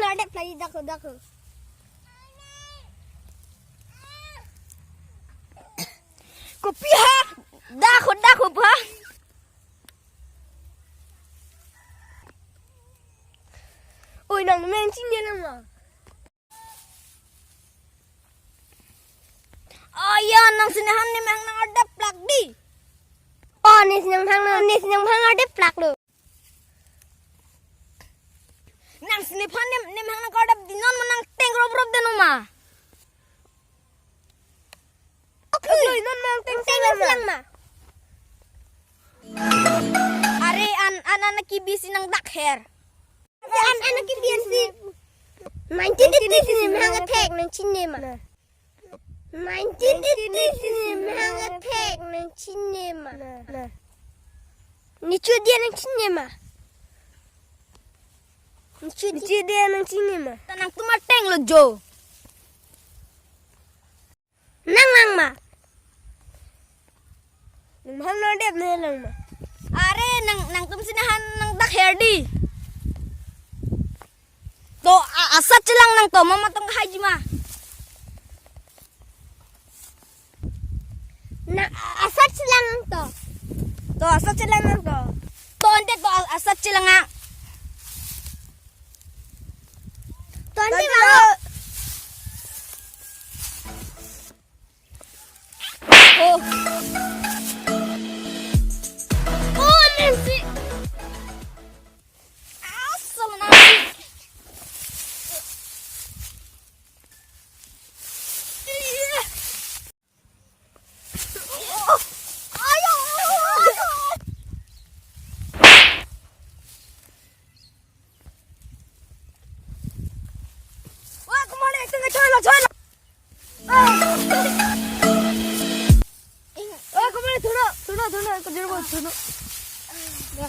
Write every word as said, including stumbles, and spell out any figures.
Adep lagi, dakho, dakho. Kopi ha? Dakho, dakho pa. Oi, nang meng chini lang ma. Oh ya, nang si nephan nemhang nang-ardeplak di. Oh, ne si nephan nang, ne si nephan nang-ardeplak lo. Nang si nephan nem, nemhang nang-ardep di, non ma nang teng rop rop den ma. Okay, non ma nang teng teng lang ma. Are an, an, an kebi si nang dak her. An, an kebi si. Nineteen eighty si nemhang athek nang chini ma. Nineteen eighty si nemhang athek nang chini ma. Ne chodi nang chini ma. Ne chodi nang chini ma. Ta nangtum ateng lo jo. Nang lang ma. Nemhang nang-ardep ne lang ma. Are nang, nangtum si nephan nang dak her di. To a-, asat chelang nang to, mama tong haji ma. Na a-, asat chelang nang to. To asat chelang nang to. To ante to a-, asat chelang ang. To ante to. Oh. Oh, Nancy. Asal Nancy. Wah, kemana itu? Coy lo, coy lo. Ah. Eh, kemana? Thuno, thuno, thuno, kejero, thuno. Ya.